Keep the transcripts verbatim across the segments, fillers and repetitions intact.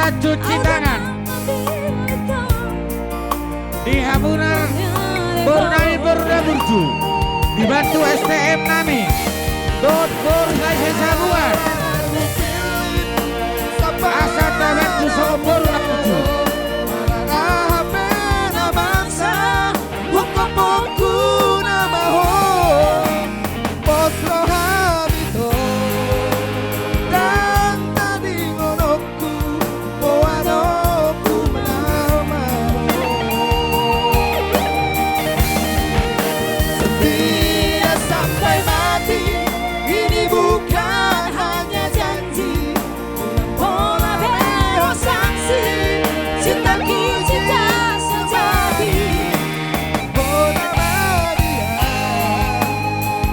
Cuci tangan. Di hamu na, boru nami, boru na burju, dibantu S T M nami dohot boru Silahisabungan, asa tabantu songon boru na burju. Pos rohami do, ndang tadingononku, boanonku na ma ho. Setia sampai mati, ini bukan hanya janji, Pola be ho saksi, cintaku cinta sejati. Bona ma dia,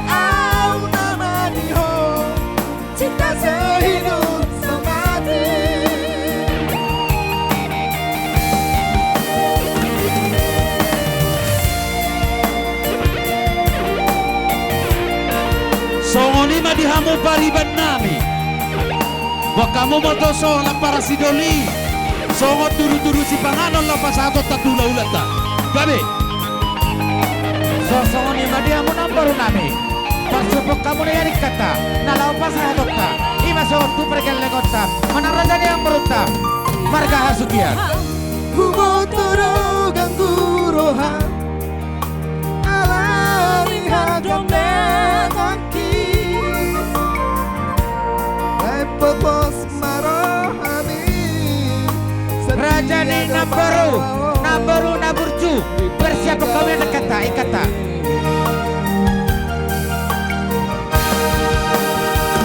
au nama ni ho, cinta sehidup semati. Songon i ma di hamu pariban nami. Boan hamu ma do songon ampara sidoli, songon tudutudu sipanganon laho pasahatonta tu hulahulanta. Gabe. So, songon i ma di hamu namboru nami. Parsumpu hamu na i aringkanta, na laho pasahatonta, i ma songon tu pargellengonta, manang raja ni namborunta, marga Hasugian. Huboto do ganggu roha, ala ni hagandangki. Lae popos ma rohami. Raja ni namboru, namboru na burju, persiapkon hamu angka hata, angka hata.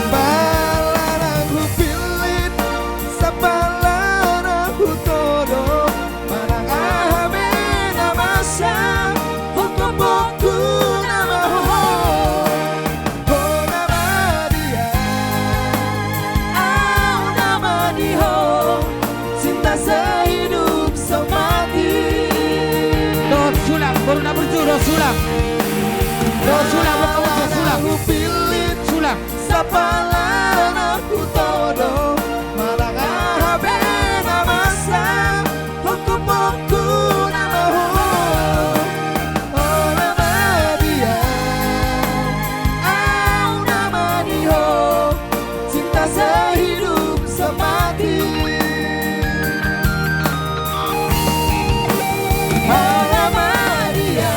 Pala na hupillit, sapala na hutodo, manang aha pe na masa, hongkopongku na ma ho. Bona ma dia, au nama ni ho, cinta sehidup semati. Dohot sulang, boru na burju, dohot sulang. Dohot sulang, boru na burju, sulang. Hupillit, sulang. Sapala na hutodo, manang aha pe na masa, hongkopongku na ma ho. Bona ma dia, au nama ni ho, cinta sehidup semati. Bona ma dia,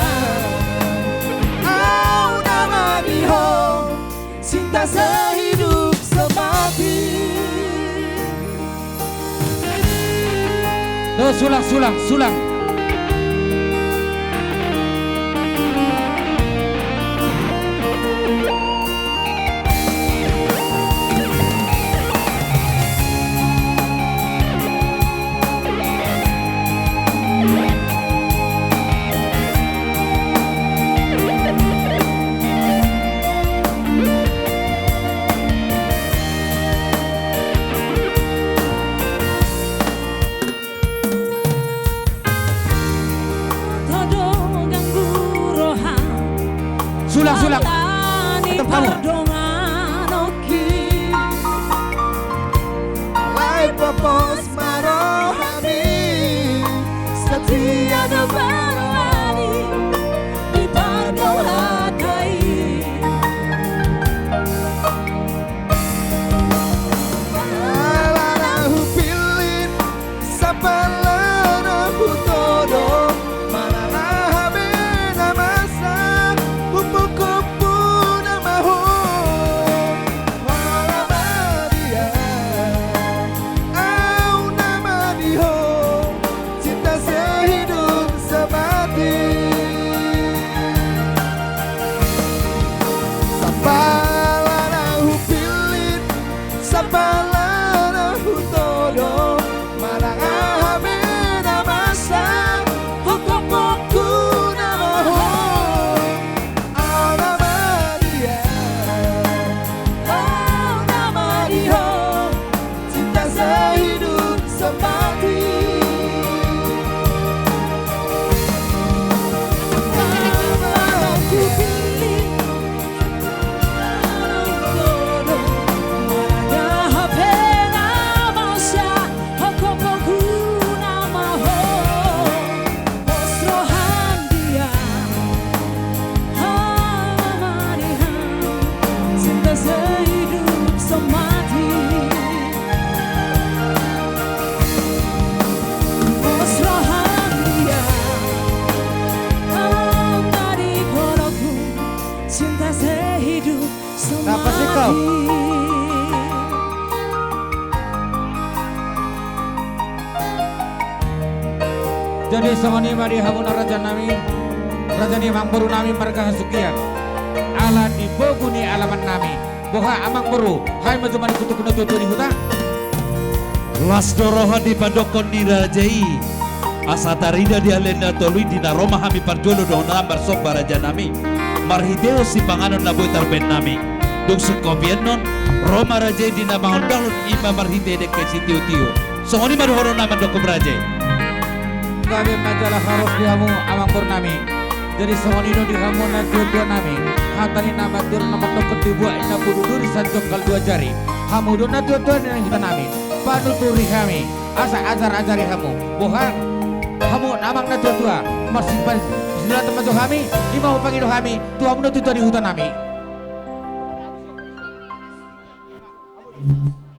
au nama ni ho, cinta sehidup semati. Dohot sulang, sulang, sulang. Sulang, sulang. Tetap kamu. Lae popos ma rohami, setia do baroani, di pardongan i. Pala na hupillit, sapala na hutodo, manang aha pe na masa, hongkopongku na ma ho. Bona ma dia, au nama ni ho, cinta sehidup semati. Sapala na hupillit, sapala na hutodo, manang aha pe na masa, hongkopongku na ma ho. Bona ma dia, au nama ni ho, cinta sehidup semati. Hupillit, manang aha pe na masa, hongkopongku Jadi songon i ma di hamuna raja nami, raja ni amangboru nami marga Hasugian. Ala di bogu ni alaman nami. Boha amangboru, hami ma jumadi putuk na tuatua ni huta. Las do roha di padokkon ni raja i. Asa tarida di ale na tolu i di na ro ma hami parjolo dohonon nami marsomba raja nami. Marhitehon sipanganon na boi tarbaen nami. Dung sungkop i annon, ro ma raja i di na mangondalhon i ma marhite dengke sitiotio. Songon i ma dohonon nami mandok tu raja i. Gabe ma jala haros di hamu amangboru nami. Jadi songon i do di hamu na tuatua nami. Hata ni na mandok na mandok dibuat na pududuri sanjongkal dua jari. Hamu do na tuatua ni huta nami. Panuturi hami. Asa ajar-ajari hamu. Boha hamu amang na tuatua. Marsipan sinulatan ma jo hami. I ma hupangido hami. Tu hamu na tuatua ni huta nami.